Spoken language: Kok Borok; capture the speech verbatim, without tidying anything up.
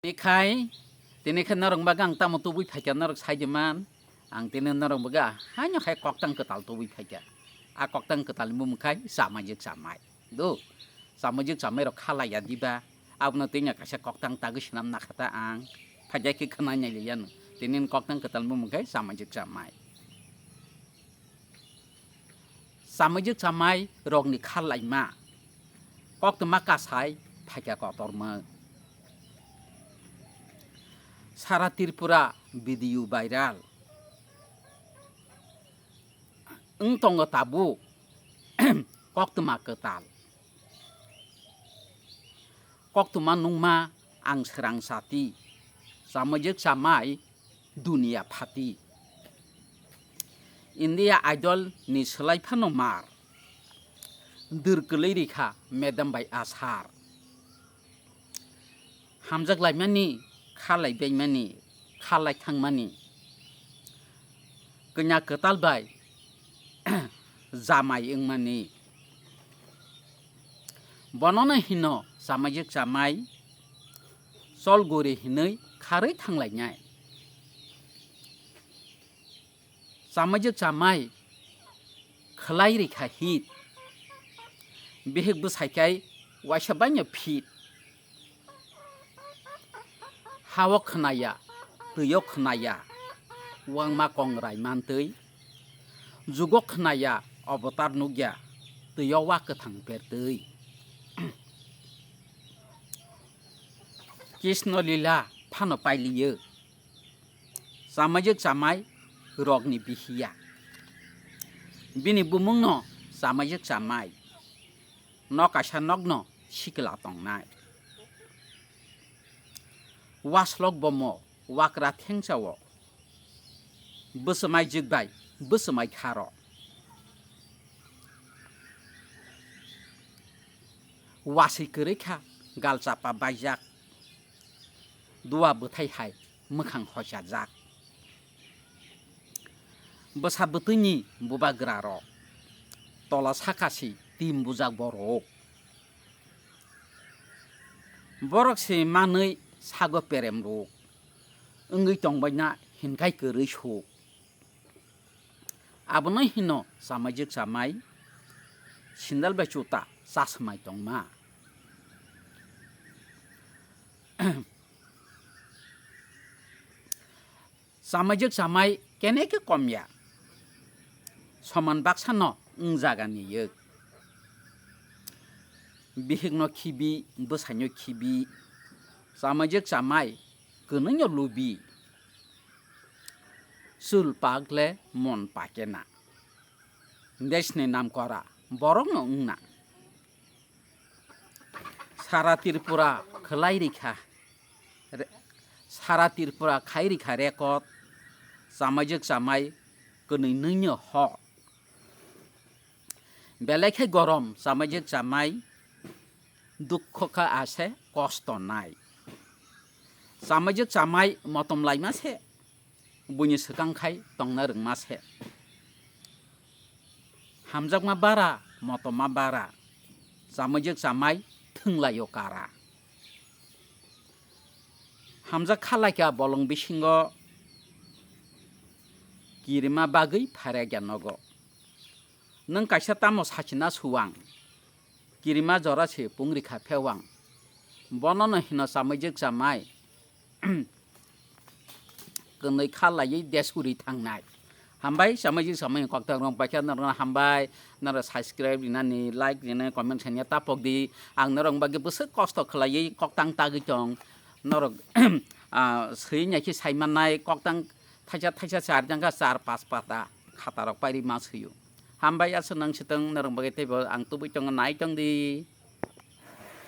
Tini khai, tini khe norok bagwi ang tamo tubui phaikha norok sai di man. Ang tini norok bagwi haino hai koktang kwtal tubui phaikha. A koktang kwtal ni bumung khai samajwk chamai. Do, samajwk chamai rok khalaiya diba? Abono tini kaisa koktang tagwi swnam nakha ta ang. Phaikha khe khwnai nai liya no. Tini ni koktang kwtal ni bumung khai samajwk chamai. Samajwk chamai rokni kha laima, koktwma kasai phaikha kotorma. Sara Tripura video viral wng tongo tabuk koktwma kwtal. Koktwma nungma ang srang sati, samajwk chamai dunia phati. India Idol ni swlai phano mar, dwr kwlwi rikha madam bai asar. Hamjak laimani, kha lai baimani, kha lai thangmani, kanya kwtal bai jamai wngmani. Bonono hino samajwk chamai, chol guri hinwi kharwi thanglainai. Samajwk chamai khwlai rikha hit, bihik bwsai khai waisa baino fit. Hao khwnaya, twio khwnaya, wangma kongrai mantwi. Jugo khwnaya, obotar nukya, twio wa kwthang pertwi. Krishna lila phano pailiyo, samajwk chamai rokni bihiya. Bini bumungno samajwk chamai, nok kaisa nokno sikla tongnai. Waslok bomo wakra thengsa o, bwswmai jwk bai bwswmai kharo. Waswi kwrwi kha gal chapa baijak, dua bwthai hai mwkhang hochajak. Bwsa bwtwini bubagra rok, tola saka si tim bujak borok. Borok se manwi sago perem rok, wngwi tongbaina hinkhai kwrwi suk. Abono hino samajwk chamai, sindal bai chuta chasmai tongma. Samajwk chamai kene khe komya, soman baksa no wng jaga ni yek. Bihik no khibi, bwsai no khibi, samajwk chamai kwnwi no lubi. Chul pak le mon pakena, desh ni nam kora borok no wngna. Sara Tripura khwlai rikha, re-, Sara Tripura khai rikha record, chamajwk chamai kwnwi nungno hor. Belai khe gorom chamajwk chamai, dukho kha ase kosto nai. Chamajwk chamai motom laima se, buini swkang khai tongna rwngma se. Hamjakma bara, motomma bara, chamajwk chamai thwnglaio kara. Hamjak kha laikha bolong bisingo, kirima bagwi phairya nogo. Nwng kaisa tamo sachina suwang, kirima jora se pungri kha phewang. Bono no hino chamajwk chamai. Kwnwi kha laiwi desh uri thangnai. Hambai, chamajwk chamai koktang rok paikha norokno hambai, norok subscribe rinani, like rinani, comment saina tapok di. Ang norok bagwi bwswk kosto khwlaiwi koktang tagwi tong. Norok, ah, swi naikhe sai mannai, koktang thaisa thaisa char jangkha char pas pata khata rok pairi ma swiyo. Hambai, aswk nang swtwng norok bagwi teibo ang tubui tongo, nai tong di.